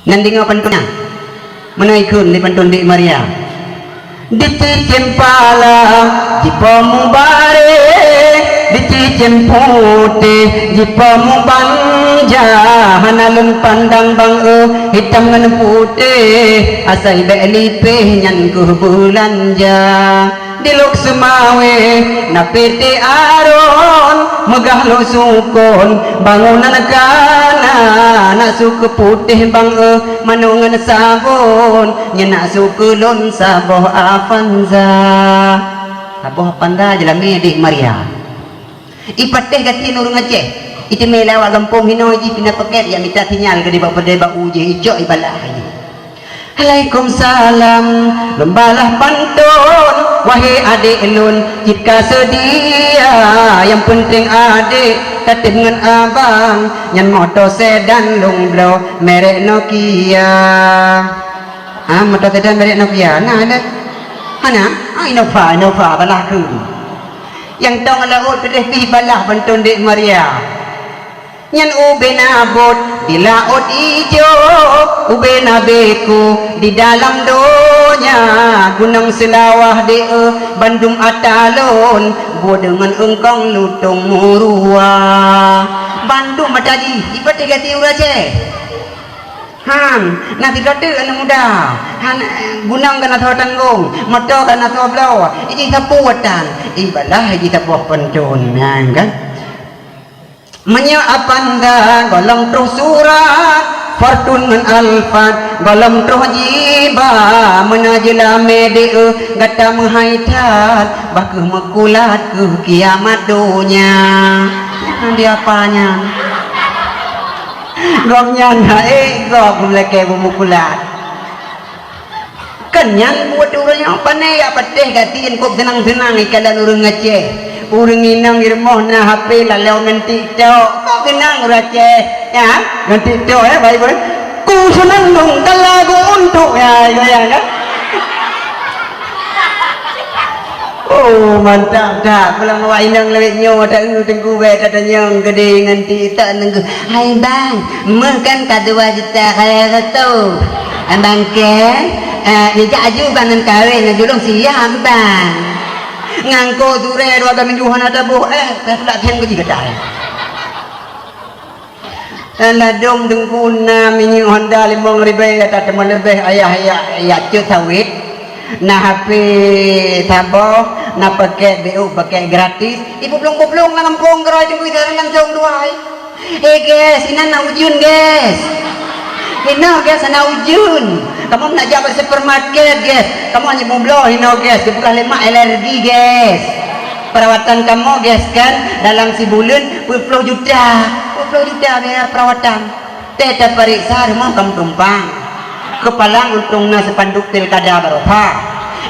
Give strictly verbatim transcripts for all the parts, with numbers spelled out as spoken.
Nan deungoe pantun nyan. Meunan ikheun lé pantun Dek Maria. Di cicém pala jipo mubarek, di cicém putéh jipo mubanja. Hana lôn pandang bang eu, hitam ngon putéh, asai bék lipéh nyan keuh beulanja. Di Lhokseumawe na P T Aron, meugah lôn sukon bangunan kana, na su keu putéh bang eu, manoe ngon sabon, nyan na su keu lôn saboh Avanza. Saboh Avanza jeulamé Dek Maria. Ipatéh gaki ureuëng Aceh, iteumé lawat gampông hinoe jih pina paket, ya mita sinyal keu dibak peudeh bak u jih, icok ibalah jih. Alaikumsalam, lôn balah pantôn, wahé adék lôn, cit ka seudia. Nyang peunteng adék, ka tem ngon abang, nyan moto sedan lôn bloe, merek Nokia. Ah, moto sedan merek Nokia, na lé? Hana? Ah, Innova, Innova, balah keu. Nyang tong laôt peudeh pih balah pantôn Dek Maria. Nyan ubé na bot di laôt ijo, ubé na beku di dalam donya, gunong Seulawah di eu bandum ata lôn, buet deungon eungkong lutông murua. Bandum ata jih, ipatéh gaki ureuëng Aceh. Han, na sidroe teuk aneuk muda. Han, gunong ka na soe tanggong, moto ka na soe bloe, ijih sapeue watang, ibalah ijih saboh pantôn, nyan kan. Meunyoe Avanza gohlom troh surat, Fortuner ngon Alphard gohlom troh jiba, meunan jeulamé di eu gata meuhai that, bah kheueh meukulat keu kiamat donya. Nyan di apa nyan? Gobnyan hai gob meulakée bu meukulat. Kan nyan buet ureuëng nyoe, pane jak patéh gaki nyan kôb seunang-seunang ikalon ureuëng Aceh. Ureuëng inong di rumoh na H P lalong ngon TikTok. Kôb seunang ureuëng Aceh, ya, ngon TikTok, ya, baik-baik. Ku seunang dong kalau aku untuk, ya, goyang, kan? Oh, mantap that. Pulang awak inong lewat nyoe, tak eu teungku baik, tak tanyong gede ngon TikTok teungku. Hai bang, meuh kan ka dua juta kaya reutôh. Abang ke, eh, jijak aju bang ngon kawin, ngon julong siap bang. Ngangko surée dua belas minggu hana taboh, eh, dah pula thèn gaji gata, eh. Ladôm teungku na minyeuk Honda limong ribèe, ata teuma leubeh ayah yak, yak cot sawét. Na H P saboh, na paket B U, paket gratis. Ipeubloe-peubloe lam gampông keurôi teungku, ita langsông tuai. Eh, guys, inan na ujeuen, guys. Hinoe, guys, na ujeuen. Kamoe nak jak bak supermarket, guys. Kamoe hana meubloe hinoe, guys. Dipeugah lé mak alergi, guys. Perawatan kamoe, guys, kan dalam sibuleuen peuet ploh juta. Peuet ploh juta biaya perawatan. Teuh tapareksa rumoh kamoe tumpang. Keupalang untông na spanduk pilkada barokah.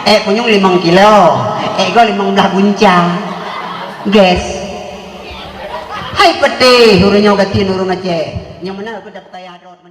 Ék punyueng limong kilo. Ék gob limong blaih gunca. Guys. Hai peuteh, ureuëng nyoe gasien ureuëng Aceh. Nyang meunan aku dah peucaya droe.